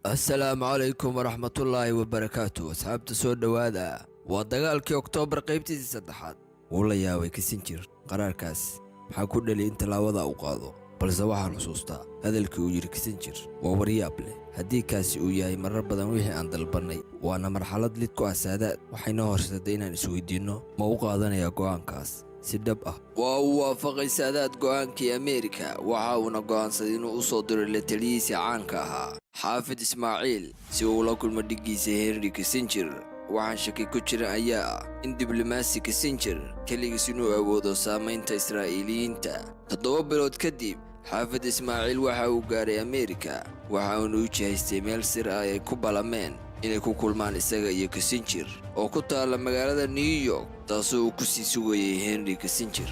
Asalaamu calaykum waraxmatullaahi wabarakaatu. Asxaabta, soo dhowaada. Waa dagaalkii Oktoobar qaybtiisii saddexaad. Wuu la yaabay Kissinger qaraarkaas. Maxaa ku dhali in tallaabada uu qaado? Balse waxaan xusuustaa hadalkii uu yidhi Kissinger: "Waa waryaab leh haddii kaasi uu yahay marar badan wixii aan dalbannay." Waana marxalad lid ku ah Saadaad. Waxay noo horseeday inaan isweydiinno: ma u qaadanayaa go'aankaas si dhab ah? Waa uu waafaqay Saadaad go'aankii Ameerika. Waxa uuna go'aansaday inuu u soo diro la taliyihiisa caanka ahaa, Xaafid Ismaaciil, si uu ula kulmo dhiggiisa Henry Kissinger. Waxaan shaki ku jirin ayaa ah in diblomaasi Kissinger keligiis inuu awoodo saamaynta Israa'iiliyiinta. 7 bilood kadib, Xaafid Ismaaciil waxa uu gaaray Ameerika. Waxa uuna u jihaystay meel sir ah ay ku ballameen inay ku kulmaan isaga iyo Kissinger, oo ku taalla magaalada New York, taasoo uu ku sii sugayay Henry Kissinger.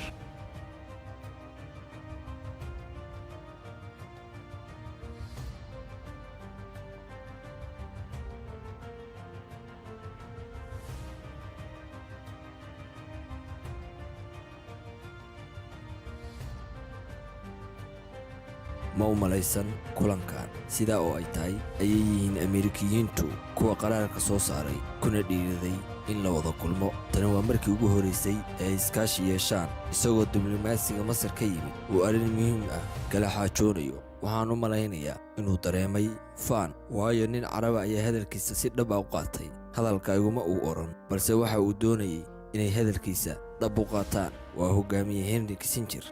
Ma u malaysan kulankan. Sidaa oo ay tahay ayay yihiin Ameerikiyiintu kuwa qaraarka soo saaray kuna dhiiraday in la wada kulmo. Tani waa markii ugu horraysay ee ay iskaashi yeeshaan, isagoo diblomaasiga Masar ka yimid uu arrin muhiim ah kala xaajoonayo. Waxaan u malaynayaa inuu dareemay faan, waayo nin Caraba ayaa hadalkiisa si dhab ah u qaatay. Hadalka iguma uu odhan, balse waxa uu doonayay inay hadalkiisa dhab u qaataan. Waa hogaamiye Henry Kissinger.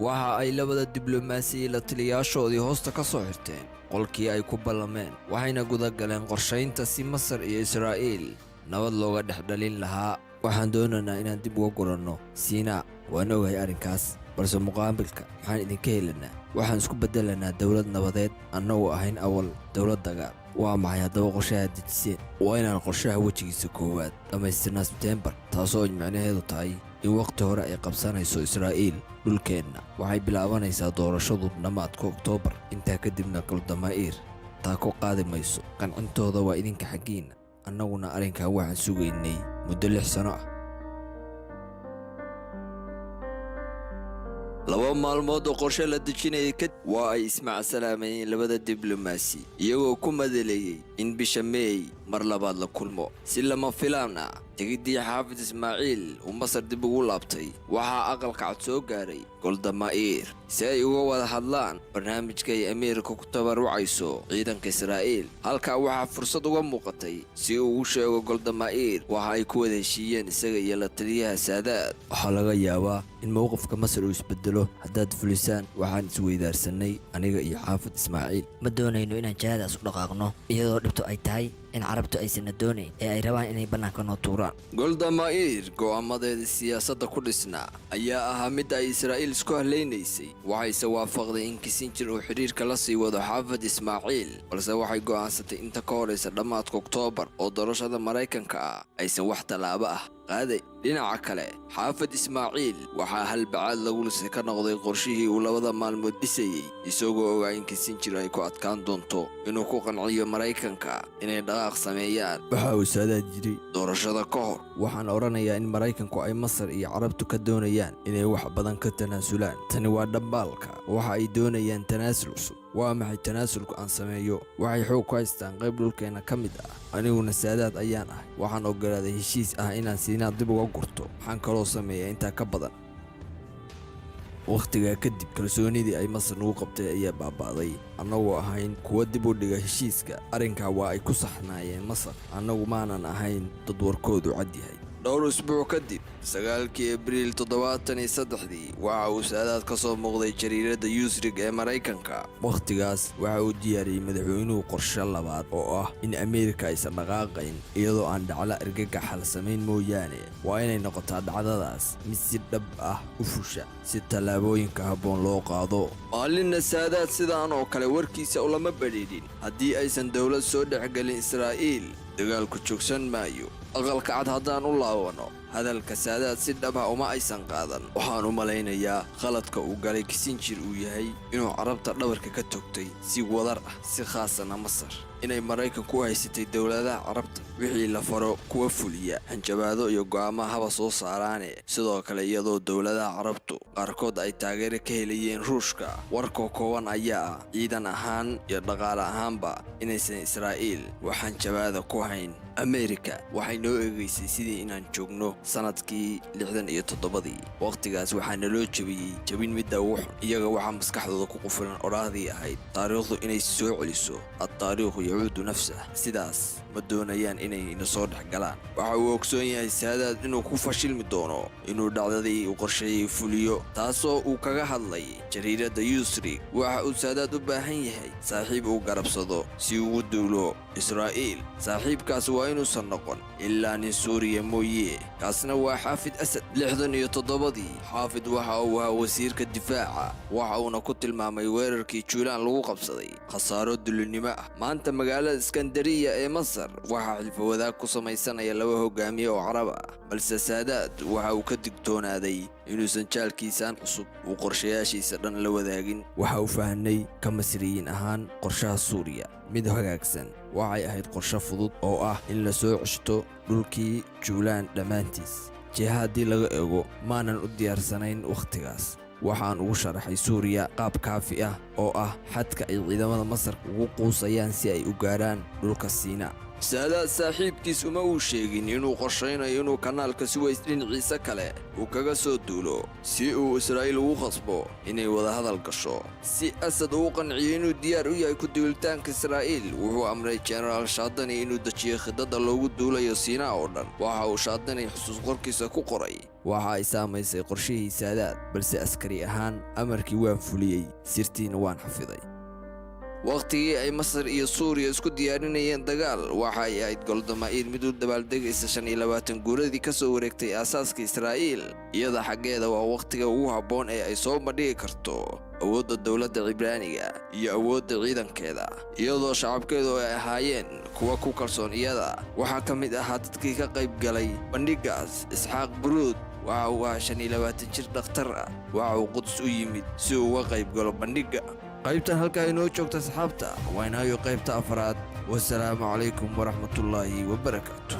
Waxa ay labada diblomaasiyi la taliyaashoodii hoosta ka soo xirteen qolkii ay ku ballameen, waxayna guda galeen qorshaynta si Masar iyo Israa'iil nabad looga dhex dhalin lahaa. Waxaan doonaynaa inaan dib uga guranno Siinaa. Waan ogahay arrinkaas, balse muqaabilka maxaan idinka helanaa? Waxaan isku beddelanaa dowlad nabadeed, annagoo ahayn awal dowlad dagaal. Waa maxay haddaba qorshaha dejiseen? Waa inaan qorshaha wejigiisa koowaad dhammaystirnaa Sebteembar, taasoo ay micnaheedu tahay in wakhti hore ay qabsanayso Israa'iil dhulkeenna. Waxay bilaabanaysaa doorashadu dhammaadka Oktoobar. Intaa kadibna Golda Meir taako qaadi mayso. Qancintooda waa idinka xaggiinna. Annaguna arrinkan waxaan sugaynay muddo 6 sano ah. 2 maalmood oo qorshe la dejinayay kadib, waa ay ismacsalaameyeen labada diblomaasi, iyagoo ku madaleeyey in bisha Meey mar labaad la kulmo. Si lama filaan ah, tegiddii Xaafid Ismaaciil uu Masar dib ugu laabtay, waxaa Aqalka Cad soo gaaray Golda Meir si ay uga wada hadlaan barnaamijka ay Ameerika ku tabarucayso ciidanka Israa'iil. Halkaa waxaa fursad uga muuqatay si uu u sheego Golda Meir waxa ay ku wada heshiiyeen isaga iyo la taliyaha Saadaad. Waxaa laga yaabaa in mowqifka Masar uu isbedelo haddaad fulisaan waxaan isweydaarsanay aniga iyo Xaafid Ismaaciil. Ma doonayno inaan jihadaas u dhaqaaqno, iyadoo dhibtu ay tahay in Carabtu aysanna doonayn ee ay rabaan inay bannaanka noo tuuraan. Golda Meir go'aamadeeda siyaasadda ku dhisnaa ayaa ahaa mid ay Israa'iil isku hallaynaysay. Waxayse waafaqday in Kissinger uu xidhiirka la sii wado Xaafid Ismaaciil, balse waxay go'aansatay inta ka horaysa dhammaadka Oktoobar oo doorashada Maraykanka ah aysan wax tallaabo ah qaaday. Dhinaca kale, Xaafid Ismaaciil waxaa halbacaad lagu lisay ka noqday qorshihii uu 2da maalmood dhisayey, isagoo ogaa in Kissinger ay ku adkaan doonto inuu ku qanciyo Maraykanka inay dhaqaaq sameeyaan. Waxa uu Saadaad yidhi doorashada ka hor: "Waxaan odhanayaa in Maraykanku ay Masar iyo Carabtu ka doonayaan inay wax badan ka tanaasulaan. Tani waa dhambaalka. Waxa ay doonayaan tanaasul cusub. Waa maxay tanaasulku aan sameeyo? Waxay xoog ku haystaan qayb dhulkeenna ka mid ah. Aniguna Saadaad ayaan ahay. Waxaan ogolaaday heshiis ah inaan Siinaa dib uga gurto. Waxaan kaloo sameeyaa intaa ka badan." Wakhtigaa kadib, kalsoonidii ay Masar nagu qabtay ayaa baaba'day, annagoo ahayn kuwa dib u dhiga heshiiska. Arrinkaa waa ay ku saxnaayeen Masar. Annagu maanan ahayn dad warkoodu cad yahay. Dhowr usbuuc kadib, 9kii Abriil 73-dii, waxa uu Saadaad ka soo muuqday jariiradda Newsweek ee Maraykanka. Wakhtigaas waxa uu diyaariyey madaxweynuhu qorshe labaad, oo ah in Ameerika aysan dhaqaaqayn iyadoo aan dhaclo argagax la samayn mooyaane. Waa inay noqotaa dhacdadaas mid si dhab ah u fusha si tallaabooyinka habboon loo qaado. Maalinna Saadaad sidaan oo kale warkiisa ulama badhiidhin: haddii aysan dowlad soo dhexgelin Israa'iil, dagaalku joogsan maayo. Aqalka Cad haddaan u laabano, hadalka Saadaad si dhaba uma aysan qaadan. Waxaan u malaynayaa khaladka uu galay Kissinger uu yahay inuu Carabta dhabarka ka togtay si wadar ah, si khaasana Masar, inay Maraykanku u haysatay dowladaha Carabta wixii la faro kuwa fuliya, hanjabaado iyo go'aamaha haba soo saaraane. Sidoo kale, iyadoo dowladaha Carabtu qaarkood ay taageero ka helayeen Ruushka. Warkoo kooban ayaa ah, ciidan ahaan iyo dhaqaale ahaanba inaysan Israa'iil wax hanjabaada ku hayn. Ameerika waxay noo eegaysay sidii inaan joogno sannadkii 67-dii. Wakhtigaas waxaa naloo jebiyey jebin midda ugu xun. Iyaga waxaa maskaxdooda ku qufulan odhaahdii ahayd taariikhdu inay soo celiso, التاريخ يعيد نفسه. Sidaas ma doonayaan inay ina soo dhex galaan. Waxa uu ogsoon yahay Saadaad inuu ku fashilmi doono inuu dhacdadii uu qorsheeyey fuliyo, taasoo uu kaga hadlay jariiradda Newsweek. Waxa uu Saadaad u baahan yahay saaxiib uu garabsado si uu u duulo Israa'iil. Saaxiibkaas waa inuusan noqon ilaa nin Suuriya mooye, kaasna waa Xaafid Asad. 67-dii Xaafid waxa uu ahaa wasiirka difaaca. Waxa uuna ku tilmaamay weerarkii Juulaan lagu qabsaday khasaaro dulinimo ah. Maanta magaalada Iskandariya ee Masar waxaa xilfo wadaag ku samaysanaya laba hogaamiye oo Carab ah, balse Saadaad waxa uu ka digtoonaaday inuusan jaalkiisaan cusub uu qorshayaashiisa dhan la wadaagin. Waxa uu fahnay ka Masriyiin ahaan qorshaha Suuriya mid hagaagsan. Waxay ahayd qorshe fudud oo ah in la soo ceshto dhulkii Juulaan dhammaantiis. Jiha haddii laga eego, maanan u diyaarsanayn wakhtigaas. Waxaan ugu sharaxay Suuriya qaab kaafi ah oo ah xadka ay ciidamada Masar ugu quusayaan si ay u gaarhaan dhulka Siina. Saadaad saaxiibkiis uma uu sheegin inuu qorshaynayo inuu kanaalka Suways dhinaciisa kale uu kaga soo duulo, si uu Israa'iil ugu khasbo inay wadahadal gasho. Si Asad uu qanciyo inuu diyaar u yahay ku duulitaanka Israa'iil, wuxuu amray Jenaraal Shaadani inuu dejiyo khidada loogu duulayo Siinaa oo dhan. Waxa uu Shaadani xusuus qorkiisa ku qoray: "Waxa ay saamaysay qorshihii Saadaad, balse askari ahaan amarkii waan fuliyey, sirtiina waan xafiday." Wakhtigii ay Masar iyo Suuriya isku diyaarinayeen dagaal, waxa ay ahayd Golda Meir mid u dabaaldegaysa 25 guuradii ka soo wareegtay aasaaska Israa'iil. Iyada xaggeeda waa wakhtiga ugu habboon ee ay soo bandhigi karto awoodda dowladda Cibraaniga iyo awoodda ciidankeeda, iyadoo shacabkeedu ay ahaayeen kuwa ku kalsoon iyada. Waxaa ka mid ahaa dadkii ka qayb galay bandhiggaas Isxaaq Buruud. Waxa uu ahaa 25 jir dhakhtar ah. Waxa uu Quds u yimid si uu uga qayb galo bandhigga. Qaybtan halkaa inoo joogta, asxaabta. Waa inaayo qaybta afraad. Wasalaamu calaykum waraxmatullaahi wabarakaatu.